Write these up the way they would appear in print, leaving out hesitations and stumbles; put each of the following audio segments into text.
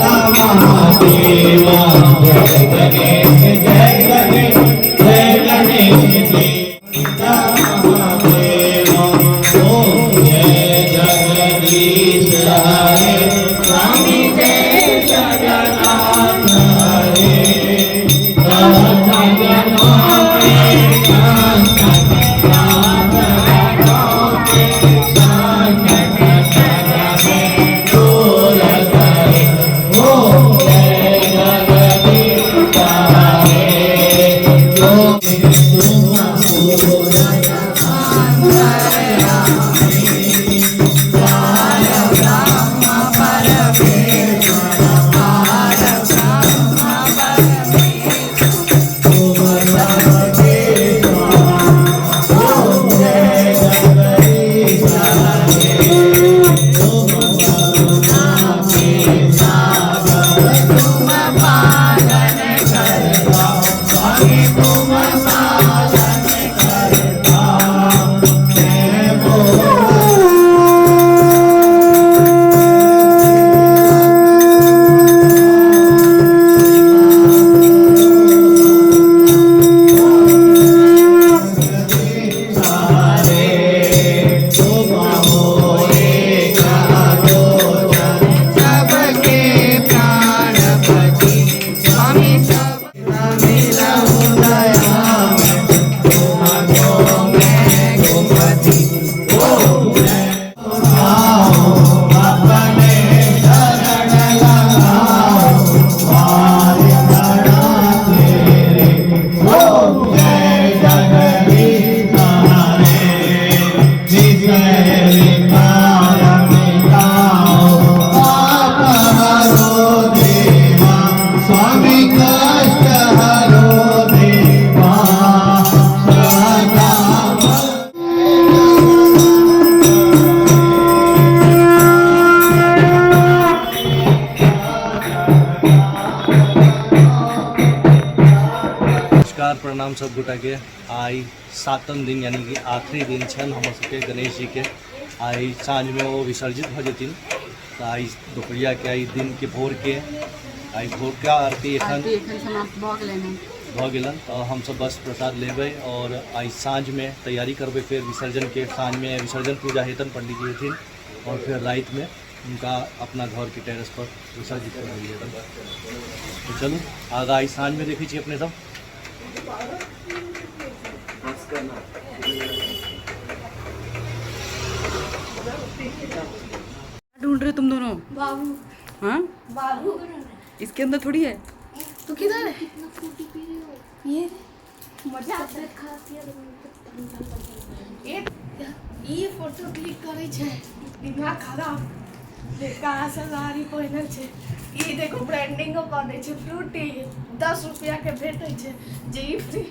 महादेवा जय गणेश जय गणेश जय गणेश देवता महादेवा ओम जय जगदीश हरे स्वामी जय जगन्नाथ हरे भक्त जनों के संकट नाथ जनों के संकट क्षण में दूर करे ओम जय जगदीश हरे जो तुम सबके प्राणपति स्वामी सब स्वामी कष्ट हरो देवा सदा नमस्कार प्रणाम सब गोटा के आइ सातम दिन यानी कि आखिरी दिन छनि हमर सबके गणेश जी के। आइ साँझमे ओ विसर्जित भऽ जेथिन। तऽ आइ दोपहरिया के आइ दिन के भोर के आइ भोर के आरती एखन आरती एखन समाप्त भऽ गेलनि हन। भऽ गेलनि। तऽ हमसब बस प्रसाद लेबै और आइ साँझमे तैयारी करबै फेर विसर्जन के। साँझमे विसर्जन पूजा हेतनि, पंडीजी हेथिन और फेर रातिमे हुनका अपना घरके टेरेस पर विसर्जित कर देल जेतनि। तऽ चलू आगाँ आइ साँझमे देखै छी अपने सब। ढूंढ रहे हो तुम दोनों? बाबू। हाँ बाबू इसके अंदर थोड़ी है। तो किधर है? ये मजा ये ई फोटो क्लिक करै छै, दिमाग खराब। कहाँ से साड़ी पहिनल छै ई देखो, ब्रांडिंगो कऽ दै छै। फ्रूटी 10 रुपया के भेटै छै जे ई फ्री।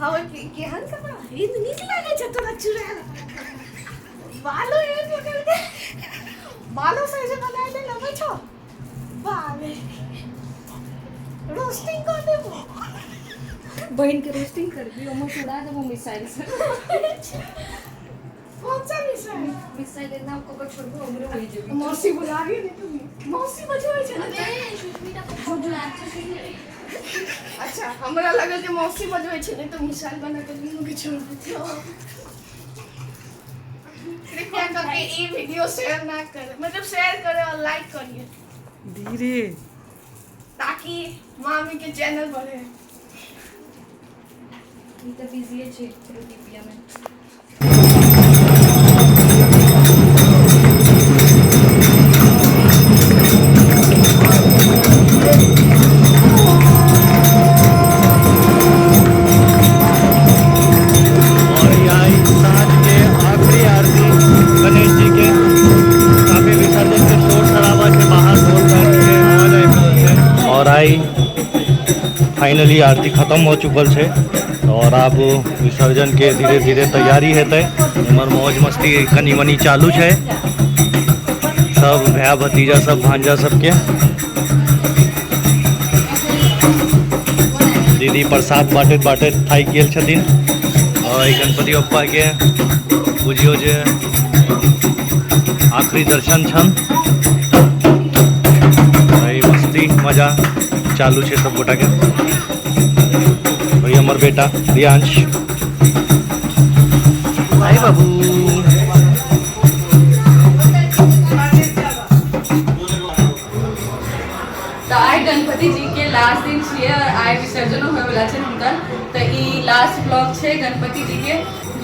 हँ, केहन कपड़ा ई नीक लागै छै तोरा? चुड़ैल बालो एहन पकड़ के बालो सही से बनाय लेल अबै छौ? बाले रोस्टिंग कऽ देबो। बहिन के रोस्टिंग करबी, ओमे उड़ा देबो मिसाइल से। कौन सा मिसाइल? मिसाइल एना कऽ के छोड़बो, हमरे होई जेबी। मौसी बुला रही है तुम्हें, मौसी बजबै छै ने। अच्छा, हमरा लगल जे मौसी बजबै छै, नहि तऽ मिसाइल बना के दुनू के छोड़ देतौ। कृपया करके ई वीडियो शेयर ना करे, मतलब शेयर करे और लाइक करिए। धीरे। ताकि मामी के चैनल बढ़े। ई तऽ बिजीए छै रोटी पिया में। और आइ साँझ के आखिरी आरती गणेश जी के। काफी विसर्जन के शोर शराबा छै बाहर, ढोल ताश के आवाज आबि रहल छै। और आइ फाइनली आरती खत्म हो चुकल छै और आब विसर्जन के धीरे धीरे तैयारी हेतै। एम्हर मौज मस्ती कनि मनि चालू छै सब भाय भतीजा सब भांजा सबके। दीदी प्रसाद बाँटैत बाँटैत थाकि गेल छथिन। और ई गणपति बप्पा के बुझियौ जे आखिरी दर्शन छनि। एहि मजा चालू छै सब गोटा के। और ये हमर बेटा रियांश। हाय बाबू। तऽ आइ गणपति जी के लास्ट दिन छियै और आइ विसर्जनो होय वाला छै हुनकर, तऽ ई लास्ट ब्लॉग छै गणपति जी के।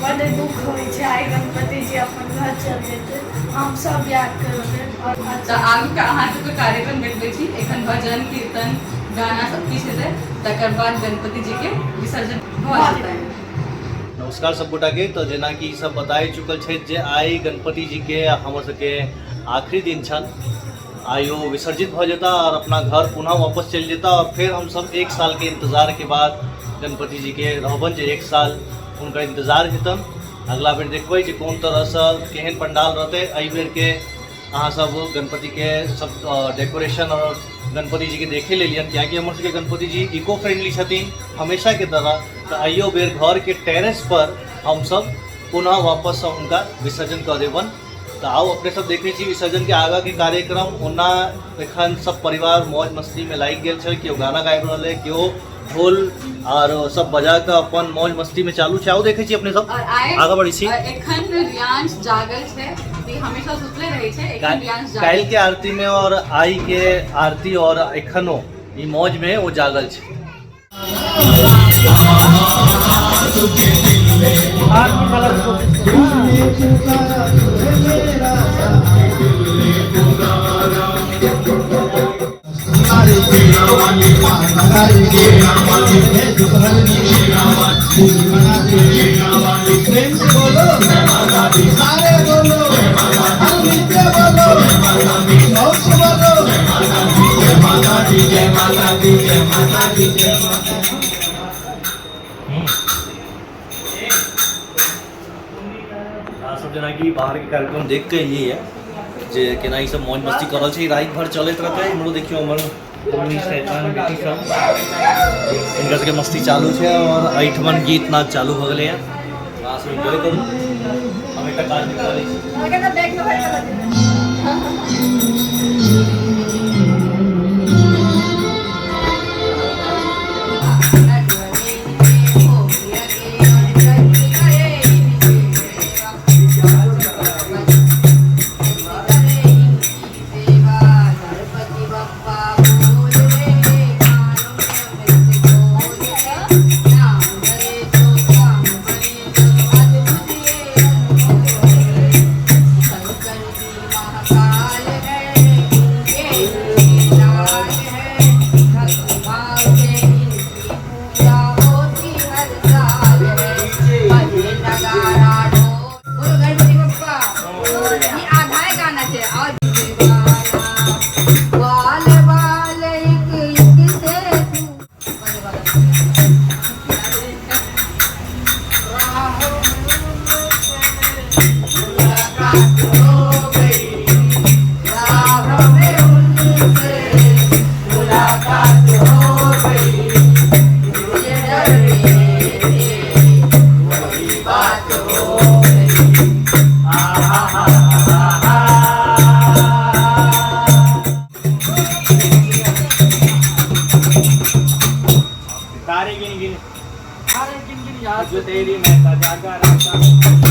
बड दुख होइ छै आइ गणपति जी अपन घर चल जेतै, हम सब याद करबै। और तऽ आगू के अहाँ सबके कार्यक्रम देखबै छी, एखन भजन कीर्तन गाना सब किछु हेतै, तकर बाद गणपति जी के विसर्जन भऽ जेतै। नमस्कार सब गोटा के। तो जेना कि सब बताए चुकल छै जे आइ गणपति जी के हमर सबके आखिरी दिन छल, आइ ओ विसर्जित भऽ जेता और अपना घर पुनः वापस चलि जेता और फेर हम सब 1 साल के इंतजार के बाद गणपति जी के रहबन जे 1 साल हुनकर इंतजार हेतन। अगला बेर देखबै जे कोन तरहसँ केहन पंडाल रहतै। एहि बेर के अहाँ सब गणपति के सब डेकोरेशन और गणपति जी के देखे लेलियन, कियाकि हमर सबके गणपति जी इको फ्रेंडली छथिन हमेशा के तरह। तऽ अइयो बेर घर के टेरेस पर हम सब पुनः वापस हुनका विसर्जन कऽ देबन। तऽ आउ अपने सब देखै छी विसर्जन के आगा के कार्यक्रम। ओना एखन सब परिवार मौज मस्ती में लागि गेल छै, केओ गाना गाबि रहल है, केओ ढोल और सब बजा कऽ अपन मौज मस्ती में चालू छै। आउ देखै छी अपने सब और आइ आगा बढ़ै छी। और एखन रियांश जागल छै, ई हमेशा सुतले रहै छै, एखन रियांश जागल। काल्हि के आरती में और आई के आरती और एखनो ई मौज में ओ जागल छै। प्रेम से बोलो, सारे बोलो, हर मिलके बोलो, जोर से बोलो, जय माता दी, जय माता दी, जय माता दी, जय माता दी। अहाँ सब जेनाकि बाहर के कार्यक्रम देख के ही है जे केना ई सब मौज मस्ती कर रहल छै, राति भर चलैत रहतै। इम्हरो देखियौ हमर मम्मी शैतान बेटी सब, इनका सबके मस्ती चालू छै और एहिठमन गीत नाच चालू भऽ गेलैए। अहाँ सब एंजॉय करू, हम एकटा काज निपटा लै छी। तारे गिन गिन, तारे गिन गिन याद जो तेरी मैं सजा का रास्ता।